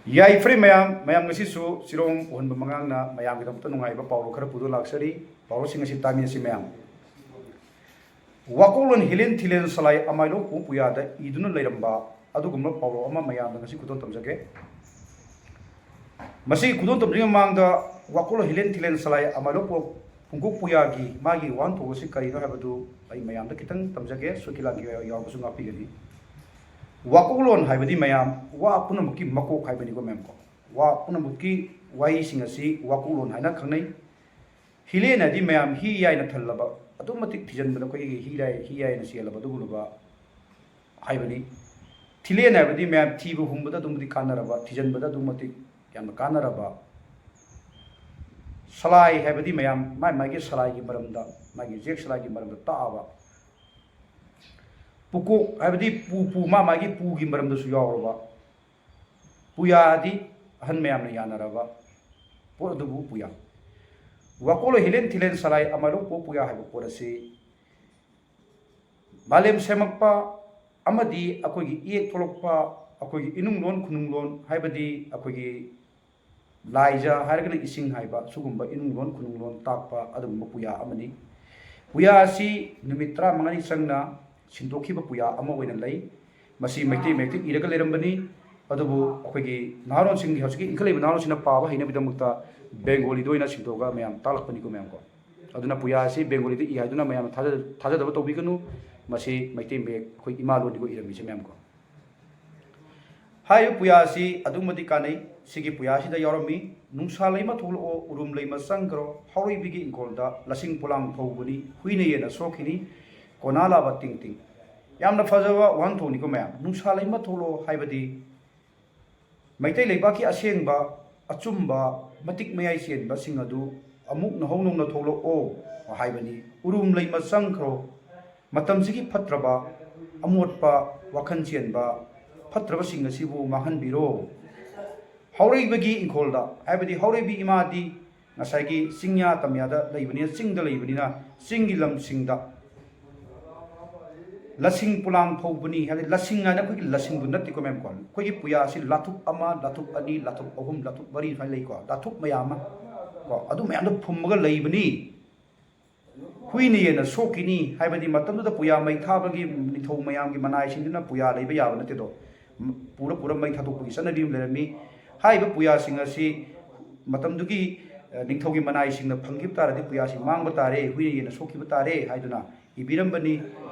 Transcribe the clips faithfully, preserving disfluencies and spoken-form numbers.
ꯌꯥꯏꯐꯔꯦ ꯃꯌꯥꯝ, ꯃꯌꯥꯝ ꯉꯁꯤꯁꯨ ꯆꯤꯔꯣꯡ ꯎꯍꯟꯕ ꯃꯉꯥꯡꯅ ꯃꯌꯥꯝꯒꯤꯗꯃꯛꯇ ꯅꯨꯡꯉꯥꯏꯕ ꯄꯥꯎꯔꯧ ꯈꯔ ꯄꯨꯗꯨꯅ ꯂꯥꯛꯆꯔꯤ꯫ ꯄꯥꯎꯔꯧꯁꯤꯡ ꯑꯁꯤ ꯇꯥꯃꯤꯟꯅꯁꯤ ꯃꯌꯥꯝ꯫ ꯋꯥꯀꯣꯛꯂꯣꯟ ꯍꯤꯂꯦꯟ ꯊꯤꯂꯦꯟ ꯁꯂꯥꯏ ꯑꯃꯥꯏꯂꯣꯛꯄꯨ ꯄꯨꯌꯥꯗ ꯏꯗꯨꯅ ꯂꯩꯔꯝꯕ ꯑꯗꯨꯒꯨꯝꯕ ꯄꯥꯎꯔꯧ ꯑꯃ ꯃꯌꯥꯝꯗ ꯉꯁꯤ ꯈꯨꯗꯣꯜ ꯇꯝꯖꯒꯦ꯫ ꯃꯁꯤ ꯈꯨꯗꯣꯜ ꯇꯝꯖꯔꯤꯉꯩ ꯃꯃꯥꯡꯗ ꯋꯥꯀꯣꯛꯂꯣꯟ ꯍꯤꯂꯦꯟ ꯊꯤꯂꯦꯟ ꯁꯂꯥꯏ ꯑꯃꯥꯏꯂꯣꯛꯄꯨ ꯄꯨꯡꯀꯣꯛ ꯄꯨꯌꯥꯒꯤ ꯃꯥꯒꯤ ꯋꯥꯍꯟꯊꯣꯛ ꯑꯁꯤ ꯀꯔꯤꯅꯣ ꯍꯥꯏꯕꯗꯨ ꯑꯩ ꯃꯌꯥꯝꯗ ꯈꯤꯇꯪ ꯇꯝꯖꯒꯦ, ꯁꯣꯏꯈꯤ ꯂꯥꯟꯈꯤ ꯌꯥꯎꯔꯕꯁꯨ ꯉꯥꯛꯄꯤꯒꯅꯤ꯫ ꯋꯥꯀꯣꯛꯂꯣꯟ ꯍꯥꯏꯕꯗꯤ ꯃꯌꯥꯝ ꯋꯥ ꯄꯨꯝꯅꯃꯛꯀꯤ ꯃꯀꯣꯛ ꯍꯥꯏꯕꯅꯤꯀꯣ ꯃꯌꯥꯝ ꯀꯣ꯫ ꯋꯥ ꯄꯨꯝꯅꯃꯛꯀꯤ ꯋꯥꯍꯩꯁꯤꯡ ꯑꯁꯤ ꯋꯥꯀꯣꯛꯂꯣꯟ ꯍꯥꯏꯅ ꯈꯪꯅꯩ꯫ ꯍꯤꯂꯦꯟ ꯍꯥꯏꯗꯤ ꯃꯌꯥꯝ ꯍꯤ ꯌꯥꯏꯅ ꯊꯜꯂꯕ, ꯑꯗꯨꯛꯀꯤ ꯃꯇꯤꯛ ꯊꯤꯖꯤꯟꯕꯗ ꯑꯩꯈꯣꯏꯒꯤ ꯍꯤ ꯌꯥꯏ, ꯍꯤ ꯌꯥꯏꯅ ꯆꯦꯜꯂꯕ ꯑꯗꯨꯒꯨꯝꯂꯕ ꯍꯥꯏꯕꯅꯤ꯫ ꯊꯤꯂꯦꯟ ꯍꯥꯏꯕꯗꯤ ꯃꯌꯥꯝ ꯊꯤꯕ ꯍꯨꯝꯕꯗ ꯑꯗꯨꯛꯀꯤ ꯃꯇꯤꯛ ꯀꯥꯟꯅꯔꯕ, ꯊꯤꯖꯤꯟꯕꯗ ꯑꯗꯨꯛꯀꯤ ꯃꯇꯤꯛ ꯌꯥꯝꯅ ꯀꯥꯟꯅꯔꯕ꯫ ꯁꯂꯥꯏ ꯍꯥꯏꯕꯗꯤ ꯃꯌꯥꯝ ꯃꯥꯏ ꯃꯥꯏꯒꯤ ꯁꯂꯥꯏꯒꯤ ꯃꯔꯝꯗ, ꯃꯥꯒꯤ ꯖꯦꯛ ꯁꯂꯥꯏꯒꯤ ꯃꯔꯝꯗ ꯇꯥꯛꯑꯕ꯫ ꯄꯨꯀꯣꯛ ꯍꯥꯏꯕꯗꯤ ꯄꯨ, ꯄꯨ, ꯃꯥ ꯃꯥꯒꯤ ꯄꯨꯒꯤ ꯃꯔꯝꯗꯁꯨ ꯌꯥꯎꯔꯕ꯫ ꯄꯨꯌꯥꯗꯤ ꯑꯍꯟ ꯃꯌꯥꯝꯅ ꯌꯥꯅꯔꯕ ꯄꯣꯠ ꯑꯗꯨꯕꯨ ꯄꯨꯌꯥ꯫ ꯋꯥꯀꯣꯜ ꯍꯤꯂꯦꯟ ꯊꯤꯂꯦꯟ ꯁꯂꯥꯏ ꯑꯃꯥꯏꯂꯣꯛꯄꯨ ꯄꯨꯌꯥ ꯍꯥꯏꯕ ꯄꯣꯠ ꯑꯁꯤ ꯃꯥꯂꯦꯝ ꯁꯦꯝꯃꯛꯄ ꯑꯃꯗꯤ ꯑꯩꯈꯣꯏꯒꯤ ꯏꯌꯦꯛ ꯊꯣꯛꯂꯛꯄ, ꯑꯩꯈꯣꯏꯒꯤ ꯏꯅꯨꯡ ꯂꯣꯟ ꯈꯨꯅꯨꯡ ꯂꯣꯟ ꯍꯥꯏꯕꯗꯤ ꯑꯩꯈꯣꯏꯒꯤ ꯂꯥꯏꯖ ꯍꯥꯏꯔꯒꯅ ꯏꯁꯤꯡ ꯍꯥꯏꯕ, ꯁꯤꯒꯨꯝꯕ ꯏꯅꯨꯡ ꯂꯣꯟ ꯈꯨꯅꯨꯡ ꯂꯣꯟ ꯇꯥꯛꯄ ꯑꯗꯨꯒꯨꯝꯕ ꯄꯨꯌꯥ ꯑꯃꯅꯤ꯫ ꯄꯨꯌꯥ ꯑꯁꯤ ꯅꯨꯃꯤꯠ ꯇꯔꯥꯃꯉꯥꯅꯤ ꯆꯪꯅ ꯁꯤꯟꯗꯣꯛꯈꯤꯕ ꯄꯨꯌꯥ ꯑꯃ ꯑꯣꯏꯅ ꯂꯩ꯫ ꯃꯁꯤ ꯃꯩꯇꯩ ꯃꯌꯦꯛꯇ ꯏꯔꯒ ꯂꯩꯔꯝꯕꯅꯤ꯫ ꯑꯗꯨꯕꯨ ꯑꯩꯈꯣꯏꯒꯤ ꯅꯍꯥꯔꯣꯟꯁꯤꯡꯒꯤ, ꯍꯧꯖꯤꯛꯀꯤ ꯏꯟꯈꯠꯂꯛꯏꯕ ꯅꯍꯥꯔꯣꯟꯁꯤꯡꯅ ꯄꯥꯕ ꯍꯩꯅꯕꯒꯤꯗꯃꯛꯇ ꯕꯦꯡꯒꯣꯂꯤꯗ ꯑꯣꯏꯅ ꯁꯤꯟꯗꯣꯛꯑꯒ ꯃꯌꯥꯝ ꯇꯥꯛꯂꯛꯄꯅꯤꯀꯣ ꯃꯌꯥꯝ ꯀꯣ꯫ ꯑꯗꯨꯅ ꯄꯨꯌꯥ ꯑꯁꯤ ꯕꯦꯡꯒꯣꯂꯤꯗ ꯏ ꯍꯥꯏꯗꯨꯅ ꯃꯌꯥꯝꯅ ꯊꯥꯖ-, ꯊꯥꯖꯗꯕ ꯇꯧꯕꯤꯒꯅꯨ꯫ ꯃꯁꯤ ꯃꯩꯇꯩ ꯃꯌꯦꯛ ꯑꯩꯈꯣꯏ ꯏꯃꯥ ꯂꯣꯟꯅꯤꯀꯣ ꯏꯔꯝꯃꯤꯁꯦ ꯃꯌꯥꯝ ꯀꯣ꯫ ꯍꯥꯏꯔꯤꯕ ꯄꯨꯌꯥ ꯑꯁꯤ ꯑꯗꯨꯛꯀꯤ ꯃꯇꯤꯛ ꯀꯥꯟꯅꯩ꯫ ꯁꯤꯒꯤ ꯄꯨꯌꯥ ꯑꯁꯤꯗ ꯌꯥꯎꯔꯝꯃꯤ, "ꯅꯨꯡꯁꯥ ꯂꯩꯃ ꯊꯣꯛꯂꯛꯑꯣ, ꯎꯔꯨꯝ ꯂꯩꯃ ꯆꯪꯈ꯭ꯔꯣ, ꯍꯥꯎꯔꯩꯕꯤꯒꯤ ꯏꯪꯈꯣꯜꯗ ꯂꯁꯤꯡ ꯄꯣꯂꯥꯡ ꯊꯧꯕꯅꯤ, ꯍꯨꯏꯅ ꯌꯦꯟꯅ ꯁꯣꯛꯈꯤꯅꯤ, ꯀꯣꯅꯥ ꯂꯥꯕ ꯇꯤꯡ ꯇꯤꯡ"꯫ ꯌꯥꯝꯅ ꯐꯖꯕ ꯋꯥꯍꯟꯊꯣꯛꯅꯤꯀꯣ ꯃꯌꯥꯝ꯫ "ꯅꯨꯡꯁꯥ ꯂꯩꯃ ꯊꯣꯛꯂꯛꯑꯣ" ꯍꯥꯏꯕꯗꯤ ꯃꯩꯇꯩ ꯂꯩꯕꯥꯛꯀꯤ ꯑꯁꯦꯡꯕ, ꯑꯆꯨꯝꯕ, ꯃꯇꯤꯛ ꯃꯌꯥꯏ ꯆꯦꯟꯕꯁꯤꯡ ꯑꯗꯨ ꯑꯃꯨꯛ ꯅꯧꯍꯧ ꯅꯧꯅ ꯊꯣꯛꯂꯛꯑꯣ ꯍꯥꯏꯕꯅꯤ꯫ "ꯎꯔꯨꯝ ꯂꯩꯃ ꯆꯪꯈ꯭ꯔꯣ", ꯃꯇꯝꯁꯤꯒꯤ ꯐꯠꯇ꯭ꯔꯕ, ꯑꯃꯣꯠꯄ ꯋꯥꯈꯜ ꯆꯦꯟꯕ ꯐꯠꯇ꯭ꯔꯕꯁꯤꯡ ꯑꯁꯤꯕꯨ ꯃꯥꯡꯍꯟꯕꯤꯔꯣ꯫ "ꯍꯥꯎꯔꯩꯕꯒꯤ ꯏꯪꯈꯣꯜꯗ", ꯍꯥꯏꯕꯗꯤ ꯍꯥꯎꯔꯩꯕꯤ ꯏꯃꯥꯗꯤ ꯉꯁꯥꯏꯒꯤ ꯆꯤꯡꯌꯥ ꯇꯝꯌꯥꯗ ꯂꯩꯕꯅꯤꯅ, ꯆꯤꯡꯗ ꯂꯩꯕꯅꯤꯅ, ꯆꯤꯡꯒꯤ ꯂꯝꯁꯤꯡꯗ ꯂꯁꯤꯡ ꯄꯣꯂꯥꯡ ꯐꯧꯕꯅꯤ ꯍꯥꯏꯕꯗꯤ ꯂꯁꯤꯡ ꯍꯥꯏꯅ ꯑꯩꯈꯣꯏꯒꯤ ꯂꯁꯤꯡꯗꯨ ꯅꯠꯇꯦꯀꯣ ꯃꯦꯝ ꯀꯣ꯫ ꯑꯩꯈꯣꯏꯒꯤ ꯄꯨꯌꯥꯁꯤ ꯂꯥꯊꯨꯞ ꯑꯃ, ꯂꯥꯊꯨꯞ ꯑꯅꯤ, ꯂꯥꯊꯨꯞ ꯑꯍꯨꯝ, ꯂꯥꯊꯨꯞ ꯃꯔꯤ ꯁꯨꯃꯥꯏꯅ ꯂꯩꯀꯣ, ꯂꯥꯊꯨꯞ ꯃꯌꯥꯝ ꯑꯃ ꯀꯣ, ꯑꯗꯨ ꯃꯌꯥꯝꯗꯣ ꯐꯨꯝꯃꯒ ꯂꯩꯕꯅꯤ꯫ ꯍꯨꯏꯅ ꯌꯦꯟꯅ ꯁꯣꯛꯈꯤꯅꯤ ꯍꯥꯏꯕꯗꯤ ꯃꯇꯝꯗꯨꯗ ꯄꯨꯌꯥ ꯃꯩ ꯊꯥꯕꯒꯤ ꯅꯤꯡꯊꯧ ꯃꯌꯥꯝꯒꯤ ꯃꯅꯥꯏꯁꯤꯡꯗꯨꯅ ꯄꯨꯌꯥ ꯂꯩꯕ ꯌꯥꯕ ꯅꯠꯇꯦꯗꯣ꯫ ꯄꯨꯔ ꯄꯨꯔ ꯃꯩ ꯊꯥꯗꯣꯛꯄꯒꯤ ꯆꯠꯅꯕꯤ ꯑꯃ ꯂꯩꯔꯝꯃꯤ꯫ ꯍꯥꯏꯔꯤꯕ ꯄꯨꯌꯥꯁꯤꯡ ꯑꯁꯤ ꯃꯇꯝꯗꯨꯒꯤ, ꯑ, ꯅꯤꯡꯊꯧꯒꯤ ꯃꯅꯥꯏꯁꯤꯡꯅ ꯐꯪꯈꯤꯕ ꯇꯥꯔꯗꯤ ꯄꯨꯌꯥꯁꯤꯡ ꯃꯥꯡꯕ ꯇꯥꯔꯦ, ꯍꯨꯏꯅ ꯌꯦꯟꯅ ꯁꯣꯛꯈꯤꯕ ꯇꯥꯔꯦ ꯍꯥꯏꯗꯨꯅ ꯏꯕꯤꯔꯝꯕꯅꯤ꯫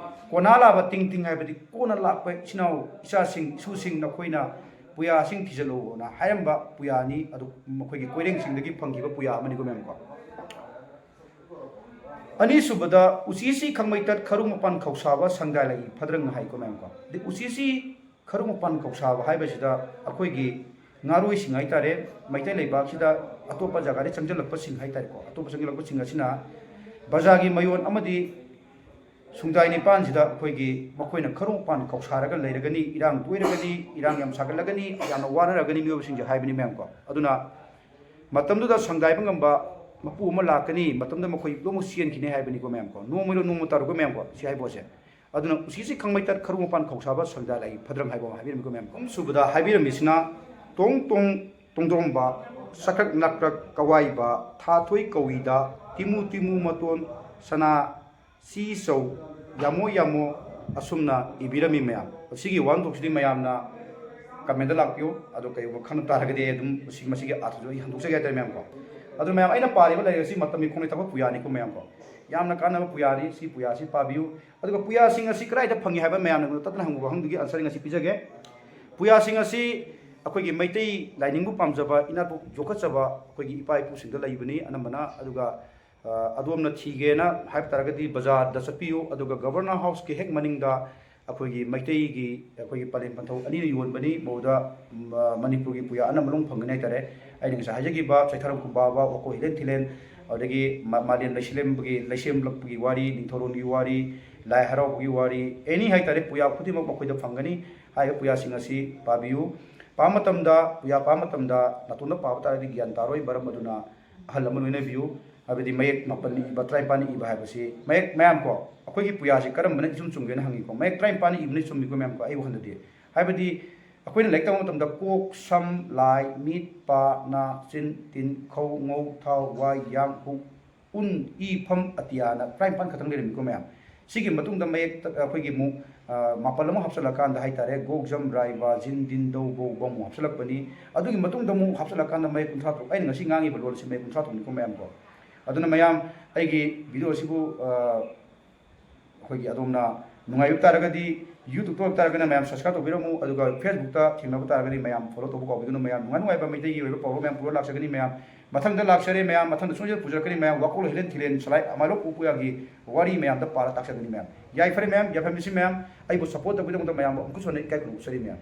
ꯀꯣꯅꯥ ꯂꯥꯕ ꯇꯤꯡ ꯇꯤꯡ ꯍꯥꯏꯕꯗꯤ ꯀꯣꯟꯅ ꯂꯥꯛꯄ ꯏꯆꯤꯟ ꯏꯅꯥꯎ ꯏꯆꯥꯁꯤꯡ ꯏꯁꯨꯁꯤꯡ ꯅꯈꯣꯏꯅ ꯄꯨꯌꯥꯁꯤꯡ ꯊꯤꯖꯤꯜꯂꯨꯅ ꯍꯥꯏꯔꯝꯕ ꯄꯨꯌꯥꯅꯤ꯫ ꯑꯗꯨ ꯃꯈꯣꯏꯒꯤ ꯀꯣꯏꯔꯦꯡꯁꯤꯡꯗꯒꯤ ꯐꯪꯈꯤꯕ ꯄꯨꯌꯥ ꯑꯃꯅꯤꯀꯣ ꯃꯦꯝꯀꯣ꯫ ꯑꯅꯤꯁꯨꯕꯗ ꯎꯆꯤꯁꯤ ꯈꯪꯃꯩꯇꯠ ꯈꯔꯨ ꯃꯄꯥꯟ ꯈꯧꯁꯥꯕ ꯁꯪꯗꯥꯏ ꯂꯩ ꯐꯗ꯭ꯔꯪ ꯍꯥꯏꯀꯣ ꯃꯦꯝꯀꯣ꯫ ꯑꯗꯩ ꯎꯆꯤꯁꯤ ꯈꯔꯨ ꯃꯄꯥꯟ ꯈꯧꯁꯥꯕ ꯍꯥꯏꯕꯁꯤꯗ ꯑꯩꯈꯣꯏꯒꯤ ꯉꯥꯔꯣꯏꯁꯤꯡ ꯍꯥꯏꯇꯥꯔꯦ, ꯃꯩꯇꯩ ꯂꯩꯕꯥꯛꯁꯤꯗ ꯑꯇꯣꯞꯄ ꯖꯒꯥꯗꯒꯤ ꯆꯪꯁꯤꯜꯂꯛꯄꯁꯤꯡ ꯍꯥꯏꯇꯥꯔꯦꯀꯣ, ꯑꯇꯣꯞꯄ ꯆꯪꯁꯤꯜꯂꯛꯄꯁꯤꯡ ꯑꯁꯤꯅ ꯕꯖꯥꯔꯒꯤ ꯃꯌꯣꯟ ꯑꯃꯗꯤ ꯁꯨꯡꯗꯥꯏ ꯅꯤꯄꯥꯟꯁꯤꯗ ꯑꯩꯈꯣꯏꯒꯤ ꯃꯈꯣꯏꯅ ꯈꯔꯨ ꯃꯄꯥꯟ ꯈꯧꯁꯥꯔꯒ ꯂꯩꯔꯒꯅꯤ, ꯏꯔꯥꯡ ꯇꯣꯏꯔꯒꯅꯤ, ꯏꯔꯥꯡ ꯌꯥꯝ ꯁꯥꯒꯠꯂꯒꯅꯤ, ꯌꯥꯝꯅ ꯋꯥꯅꯔꯒꯅꯤ ꯃꯤꯑꯣꯏꯕꯁꯤꯡꯁꯦ ꯍꯥꯏꯕꯅꯤ ꯃꯦꯝꯀꯣ꯫ ꯑꯗꯨꯅ ꯃꯇꯝꯗꯨꯗ ꯁꯪꯗꯥꯏꯕ ꯉꯝꯕ ꯃꯄꯨ ꯑꯃ ꯂꯥꯛꯀꯅꯤ, ꯃꯇꯝꯗ ꯃꯈꯣꯏ ꯂꯣꯏꯅꯃꯛ ꯆꯦꯟꯈꯤꯅꯤ ꯍꯥꯏꯕꯅꯤꯀꯣ ꯃꯦꯝꯀꯣ꯫ ꯅꯣꯡꯃꯩꯔꯣ ꯅꯣꯡꯃ ꯇꯥꯔꯨꯀꯣ ꯃꯦꯝꯀꯣ, ꯁꯤ ꯍꯥꯏꯕ ꯄꯣꯠꯁꯦ꯫ ꯑꯗꯨꯅ ꯎꯆꯤꯁꯤ ꯈꯪꯃꯩꯇꯠ ꯈꯔꯨ ꯃꯄꯥꯟ ꯈꯧꯁꯥꯕ ꯁꯪꯗꯥꯏ ꯂꯩ ꯐꯗ꯭ꯔꯪ ꯍꯥꯏꯕ ꯑꯃ ꯍꯥꯏꯕꯤꯔꯝꯃꯤꯀꯣ ꯃꯦꯝꯀꯣ꯫ ꯑꯍꯨꯝꯁꯨꯕꯗ ꯍꯥꯏꯕꯤꯔꯝꯃꯤꯁꯤꯅ ꯇꯣꯡ ꯇꯣꯡ ꯇꯣꯡꯗ꯭ꯔꯣꯝꯕ, ꯁꯛꯈ꯭ꯔꯛ ꯅꯛꯈ꯭ꯔꯛ ꯀꯋꯥꯏꯕ, ꯊꯥꯊꯣꯏ ꯀꯧꯏꯗ, ꯇꯤꯃꯨ ꯇꯤꯃꯨ ꯃꯇꯣꯟ, ꯁꯅꯥ ꯁꯤ ꯆꯧ, ꯌꯥꯃꯣ ꯌꯥꯃꯣ, ꯑꯁꯨꯝꯅ ꯏꯕꯤꯔꯝꯃꯤ ꯃꯌꯥꯝ꯫ ꯃꯁꯤꯒꯤ ꯋꯥꯍꯟꯊꯣꯛꯁꯤꯗꯤ ꯃꯌꯥꯝꯅ ꯀꯃꯦꯟꯗ ꯂꯥꯛꯄꯤꯌꯨ꯫ ꯑꯗꯣ ꯀꯩꯒꯨꯝꯕ ꯈꯪꯗ ꯇꯥꯔꯒꯗꯤ ꯑꯩ ꯑꯗꯨꯝ ꯃꯁꯤ-, ꯃꯁꯤꯒꯤ ꯑꯥꯔꯊꯁꯨ ꯑꯩ ꯍꯟꯗꯣꯛꯆꯒꯦ ꯍꯥꯏꯇꯥꯔꯦ ꯃꯌꯥꯝꯀꯣ꯫ ꯑꯗꯨ ꯃꯌꯥꯝ, ꯑꯩꯅ ꯄꯥꯔꯤꯕ ꯂꯥꯏꯔꯤꯛ ꯑꯁꯤ ꯃꯇꯝꯒꯤ ꯈꯣꯡꯂꯩ ꯊꯛꯄ ꯄꯨꯌꯥꯅꯤꯀꯣ ꯃꯌꯥꯝꯀꯣ꯫ ꯌꯥꯝꯅ ꯀꯥꯟꯅꯕ ꯄꯨꯌꯥꯅꯤ꯫ ꯁꯤ ꯄꯨꯌꯥꯁꯤ ꯄꯥꯕꯤꯌꯨ꯫ ꯑꯗꯨꯒ ꯄꯨꯌꯥꯁꯤꯡ ꯑꯁꯤ ꯀꯗꯥꯏꯗ ꯐꯪꯉꯤ ꯍꯥꯏꯕ ꯃꯌꯥꯝꯅ ꯇꯠꯇꯅ ꯍꯪꯕ ꯋꯥꯍꯪꯗꯨꯒꯤ ꯑꯟꯁꯔ ꯉꯁꯤ ꯄꯤꯖꯒꯦ꯫ ꯄꯨꯌꯥꯁꯤꯡ ꯑꯁꯤ ꯑꯩꯈꯣꯏꯒꯤ ꯃꯩꯇꯩ ꯂꯥꯏꯅꯤꯡꯕꯨ ꯄꯥꯝꯖꯕ, ꯏꯅꯥꯠꯄꯨ ꯌꯣꯛꯈꯠꯆꯕ ꯑꯩꯈꯣꯏꯒꯤ ꯏꯄꯥ ꯏꯄꯨꯁꯤꯡꯗ ꯂꯩꯕꯅꯤ ꯑꯅꯝꯕꯅ꯫ ꯑꯗꯨꯒ, ꯑ, ꯑꯗꯣꯝꯅ ꯊꯤꯒꯦꯅ ꯍꯥꯏꯕ ꯇꯥꯔꯒꯗꯤ ꯕꯖꯥꯔꯗ ꯆꯠꯄꯤꯌꯨ, ꯑꯗꯨꯒ ꯒꯕꯔꯅꯔ ꯍꯥꯎꯁꯀꯤ ꯍꯦꯛ ꯃꯅꯤꯡꯗ ꯑꯩꯈꯣꯏꯒꯤ ꯃꯩꯇꯩꯒꯤ ꯑꯩꯈꯣꯏꯒꯤ ꯄꯂꯦꯝ ꯄꯟꯊꯧ ꯑꯅꯤꯅ ꯌꯣꯟꯕꯅꯤ꯫ ꯃꯗꯨꯗ, ꯎꯝ, ꯑ, ꯃꯅꯤꯄꯨꯔꯒꯤ ꯄꯨꯌꯥ ꯑꯅꯝꯕ ꯂꯣꯏ ꯐꯪꯒꯅꯤ ꯍꯥꯏꯇꯥꯔꯦ꯫ ꯑꯩꯅ ꯉꯁꯥꯏ ꯍꯥꯏꯖꯈꯤꯕ ꯆꯩꯊꯥꯔꯣꯜ ꯈꯨꯟꯕꯥꯕ, ꯋꯥꯀꯣ ꯍꯤꯂꯦꯟ ꯊꯤꯂꯦꯟ, ꯑꯗꯨꯗꯒꯤ ꯃꯥ-, ꯃꯥꯂꯦꯝ ꯂꯩꯁꯤꯂꯦꯝꯕꯒꯤ, ꯂꯩꯁꯦꯝꯂꯛꯄꯒꯤ ꯋꯥꯔꯤ, ꯅꯤꯡꯊꯧꯔꯣꯟꯒꯤ ꯋꯥꯔꯤ, ꯂꯥꯏ ꯍꯔꯥꯎꯕꯒꯤ ꯋꯥꯔꯤ, ꯑꯦꯅꯤ ꯍꯥꯏꯇꯥꯔꯦ, ꯄꯨꯌꯥ ꯈꯨꯗꯤꯡꯃꯛ ꯃꯈꯣꯏꯗ ꯐꯪꯒꯅꯤ꯫ ꯍꯥꯏꯔꯤꯕ ꯄꯨꯌꯥꯁꯤꯡ ꯑꯁꯤ ꯄꯥꯕꯤꯌꯨ꯫ ꯄꯥꯕ ꯃꯇꯝꯗ, ꯄꯨꯌꯥ ꯄꯥꯕ ꯃꯇꯝꯗ ꯅꯥꯇꯣꯟꯗ ꯄꯥꯕ ꯇꯥꯔꯒꯗꯤ ꯒ꯭ꯌꯥꯟ ꯇꯥꯔꯣꯏ, ꯃꯔꯝ ꯑꯗꯨꯅ ꯑꯍꯜ ꯑꯃ ꯂꯣꯏꯅꯕꯤꯌꯨ꯫ ꯍꯥꯏꯕꯗꯤ ꯃꯌꯦꯛ ꯃꯥꯄꯟꯅ ꯏꯕ, ꯇꯔꯥꯅꯤꯄꯥꯟꯅ ꯏꯕ ꯍꯥꯏꯕꯁꯤ, ꯃꯌꯦꯛ ꯃꯌꯥꯝ ꯀꯣ, ꯑꯩꯈꯣꯏꯒꯤ ꯄꯨꯌꯥꯁꯤ ꯀꯔꯝꯕꯅ ꯏꯆꯨꯝ ꯆꯨꯝꯒꯦꯅ ꯍꯪꯉꯤꯀꯣ꯫ ꯃꯌꯦꯛ ꯇꯔꯥꯅꯤꯄꯥꯟꯅ ꯏꯕꯅ ꯆꯨꯝꯃꯤꯀꯣ ꯃꯌꯥꯝ ꯀꯣ, ꯑꯩ ꯋꯥꯈꯜꯗꯗꯤ꯫ ꯍꯥꯏꯕꯗꯤ ꯑꯩꯈꯣꯏꯅ ꯂꯥꯏꯔꯤꯛ ꯇꯝꯕ ꯃꯇꯝꯗ ꯀꯣꯛ, ꯁꯝ, ꯂꯥꯏ, ꯃꯤꯠ, ꯄꯥ, ꯅꯥ, ꯆꯤꯟ, ꯇꯤꯟ, ꯈꯧ, ꯉꯧ, ꯊꯥꯎ, ꯋꯥꯏ, ꯌꯥꯡ, ꯍꯨꯛ, ꯎꯟ, ꯏ, ꯐꯝ, ꯑꯇꯤꯌꯥꯅ ꯇꯔꯥꯅꯤꯄꯥꯟ ꯈꯛꯇꯪ ꯂꯩꯔꯝꯃꯤꯀꯣ ꯃꯌꯥꯝ꯫ ꯁꯤꯒꯤ ꯃꯇꯨꯡꯗ ꯃꯌꯦꯛ ꯇ-, ꯑꯩꯈꯣꯏꯒꯤ ꯑꯃꯨꯛ, ꯑ, ꯃꯥꯄꯜ ꯑꯃꯨꯛ ꯍꯥꯞꯆꯤꯜꯂꯀꯥꯟꯗ ꯍꯥꯏꯇꯥꯔꯦ, ꯒꯣꯛ, ꯖꯝ, ꯔꯥꯏ, ꯕꯥ, ꯖꯤꯟ, ꯗꯤꯟ, ꯗꯧ, ꯕꯧ, ꯕꯝ ꯑꯃꯨꯛ ꯍꯥꯞꯆꯤꯜꯂꯛꯄꯅꯤ꯫ ꯑꯗꯨꯒꯤ ꯃꯇꯨꯡꯗ ꯑꯃꯨꯛ ꯍꯥꯞꯆꯤꯜꯂꯀꯥꯟꯗ ꯃꯌꯦꯛ ꯀꯨꯟꯊ꯭ꯔꯥ ꯇꯔꯨꯛ, ꯑꯩꯅ ꯉꯁꯤ ꯉꯥꯡꯉꯤꯕ ꯂꯣꯟ ꯑꯁꯤ ꯃꯌꯦꯛ ꯀꯨꯟꯊ꯭ꯔꯥ ꯇꯔꯨꯛꯅꯤꯀꯣ ꯃꯌꯥꯝ ꯀꯣ꯫ ꯑꯗꯨꯅ ꯃꯌꯥꯝ ꯑꯩꯒꯤ video ꯑꯁꯤꯕꯨ, ꯑ, ꯑꯩꯈꯣꯏꯒꯤ ꯑꯗꯣꯝꯅ ꯅꯨꯡꯉꯥꯏꯕ ꯇꯥꯔꯒꯗꯤ YouTube-ꯇ ꯑꯣꯏꯕ ꯇꯥꯔꯒꯅ ꯃꯌꯥꯝ subscribe ꯇꯧꯕꯤꯔꯝꯃꯨ, ꯑꯗꯨꯒ Facebook-ꯇ ꯊꯦꯡꯅꯕ ꯇꯥꯔꯒꯗꯤ ꯃꯌꯥꯝ follow ꯇꯧꯕ ꯀꯥꯎꯕꯤꯒꯅꯨ꯫ ꯃꯌꯥꯝ ꯅꯨꯡꯉꯥꯏ ꯅꯨꯡꯉꯥꯏꯕ ꯃꯩꯇꯩꯒꯤ ꯑꯣꯏꯕ ꯄꯥꯎꯔꯧ ꯃꯌꯥꯝ ꯄꯨꯔ ꯂꯥꯛꯆꯒꯅꯤ ꯃꯌꯥꯝ꯫ ꯃꯊꯪꯗ ꯂꯥꯛꯆꯔꯦ ꯃꯌꯥꯝ, ꯃꯊꯪꯗ ꯁꯣꯏꯗꯅ ꯄꯨꯖꯔꯛꯀꯅꯤ ꯃꯌꯥꯝ꯫ ꯋꯥꯀꯣꯛ ꯍꯤꯂꯦꯟ ꯊꯤꯂꯦꯟ ꯁꯂꯥꯏ ꯑꯃꯥꯏꯂꯣꯛ ꯎꯄꯨꯌꯥꯒꯤ ꯋꯥꯔꯤ ꯃꯌꯥꯝꯗ ꯄꯥꯔ ꯇꯥꯛꯆꯒꯅꯤ ꯃꯌꯥꯝ꯫ ꯌꯥꯏꯐꯔꯦ ꯃꯌꯥꯝ, ꯌꯥꯏꯐꯔꯃꯤꯁꯤ ꯃꯌꯥꯝ꯫ ꯑꯩꯕꯨ support ꯇꯧꯕꯤꯗꯃꯛꯇ ꯃꯌꯥꯝꯕꯨ ꯑꯃꯨꯛꯀꯁꯨ ꯍꯟꯅ ꯏꯀꯥꯏ ꯈꯨꯝꯅꯕ ꯎꯠꯆꯔꯤ ꯃꯌꯥꯝ꯫